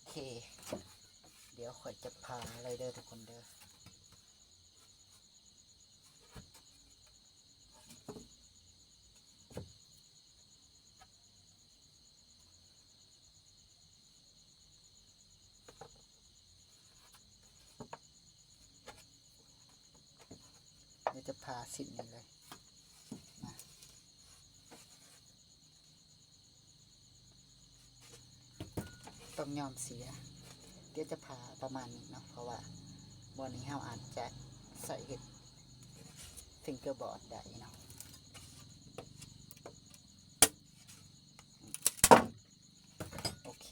ເຄ ດຽວຂ້ອຍຈະຜ່າເລີຍເດີທຸກຄົນເດີ. ດຽວຈະຜ່າຊິ້ນນີ້ເລີຍນະ. ຕ້ອງຍອມເສຍ. ດຽວຈະຜ່າປະມານນີ້ເນາະ ເພາະວ່າບ່ອນນີ້ເຮົາອາດຈະໃຊ້ເຮັດຟິງເກີບອດໄດ້ເນາະ. ໂອເຄ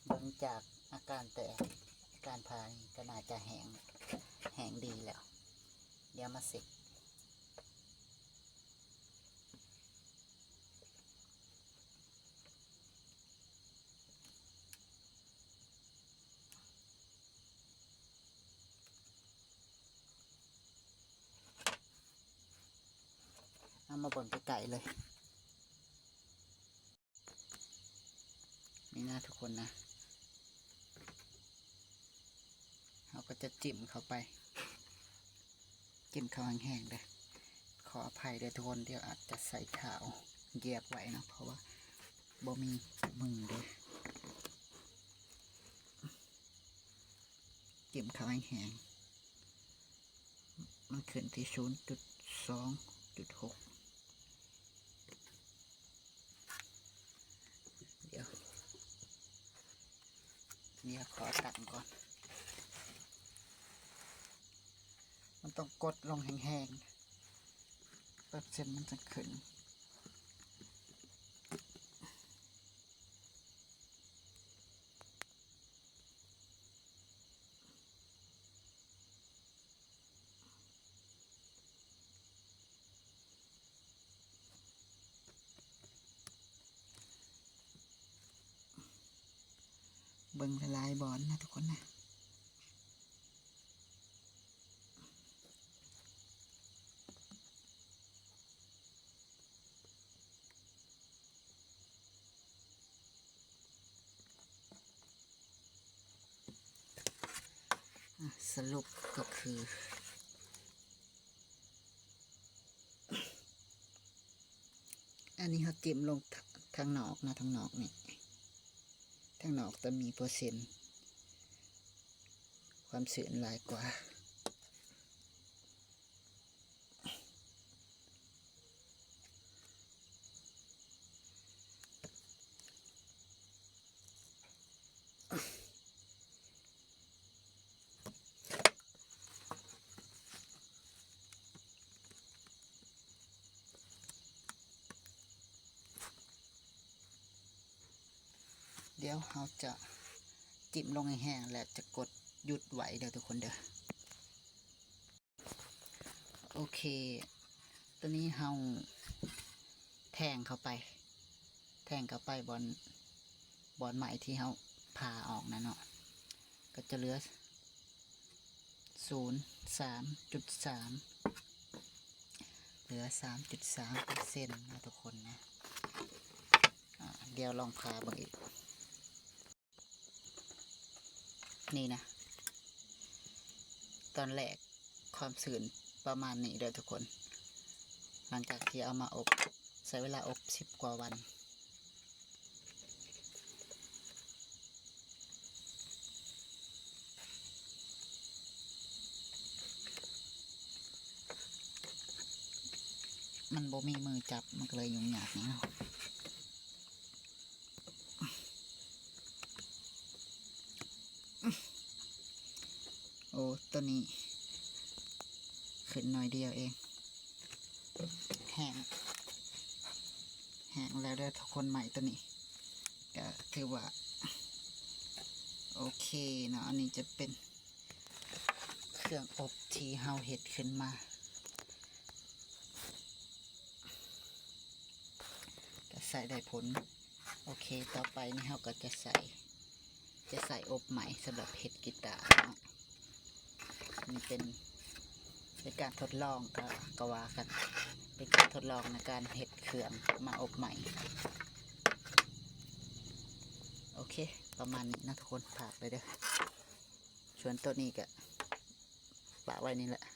ເບິ່ງຈາກອາການແຕກ ອາການຜ່ານີ້ກໍໜ້າຈະແຫ້ງ ແຫ້ງດີແລ້ວ. ດຽວມາເຊັກ. ເອົາມາເບິ່ງໃກ້ໆເລີຍ. ນີ້ນະທຸກຄົນນະ ເຮົາກໍຈະຈິ້ມເຂົ້າໄປ ຈິ້ມເຂົ້າແຮງໆເດີ. ຂໍອະໄພເດີທຸກຄົນ ດຽວອາດຈະໃຊ້ເທົ້າຢຽບໄວ້ເນາະ ເພາະວ່າບໍ່ມີມືເດີ. ຈິ້ມເຂົ້າແຮງໆ ມັນຂຶ້ນທີ່ສູນຈຸດສອງຈຸດຫົກ. ດຽວ ດຽວຂໍຕັ້ງກ່ອນ. ມັນຕ້ອງກົດລົງແຮງໆ ເປີເຊັນມັນຈະຂຶ້ນ. ເບິ່ງຫຼາຍໆບ່ອນນະທຸກຄົນນະ. ສະຫຼຸບກໍຄື ອັນນີ້ເຮົາຈິ້ມລົງທາງນອກນະ ທາງນອກນີ້ ທາງນອກຈະມີເປີເຊັນຄວາມຊື້ນຫຼາຍກວ່າ. ດຽວເຮົາຈະຈິ້ມລົງໃຫ້ແຮງ ແລະ ຈະກົດຢຸດໄວ້ເດີທຸກຄົນເດີ. ໂອເຄ ຕອນນີ້ເຮົາແທງເຂົ້າໄປ ແທງເຂົ້າໄປບ່ອນ ບ່ອນໄມ້ທີ່ເຮົາຜ່າອອກນະເນາະ ກໍຈະເຫຼືອສູນສາມຈຸດສາມ ເຫຼືອສາມຈຸດສາມເປີເຊັນນະທຸກຄົນນະ. ອາ ດຽວລອງຜ່າເບິ່ງອີກ. ນີ້ນະ ຕອນແລກຄວາມຊື້ນປະມານນີ້ເດີທຸກຄົນ. ຫຼັງຈາກທີ່ເອົາມາອົບ ໃຊ້ເວລາອົບສິບກວ່າວັນ ມັນບໍ່ມີມືຈັບ ມັນກໍເລີຍຫຍຸ້ງຍາກແດ່ເນາະ. ໂອ້ ໂຕນີ້ຂຶ້ນໜ້ອຍດຽວເອງ ແຫ້ງ ແຫ້ງແລ້ວເດີທຸກຄົນ. ໄມ້ໂຕນີ້ກໍຖືວ່າໂອເຄເນາະ. ອັນນີ້ຈະເປັນເຄື່ອງອົບທີ່ເຮົາເຮັດຂຶ້ນມາ ກໍໃຊ້ໄດ້ຜົນ. ໂອເຄ ຕໍ່ໄປນີ້ເຮົາກໍຈະໃສ່ ຈະໃສ່ອົບໄມ້ສຳລັບເຮັດກີຕາເນາະ. ນີ້ເປັນ ເປັນການທົດລອງ ກໍ ກໍວ່າກັນ ເປັນການທົດລອງໃນການເຮັດເຄື່ອງມາອົບໄມ້. ໂອເຄ ປະມານນີ້ເນາະທຸກຄົນ ຝາກໄວ້ເດີ. ສ່ວນໂຕນີ້ກະຝາກໄວ້ນີ້ແຫຼະ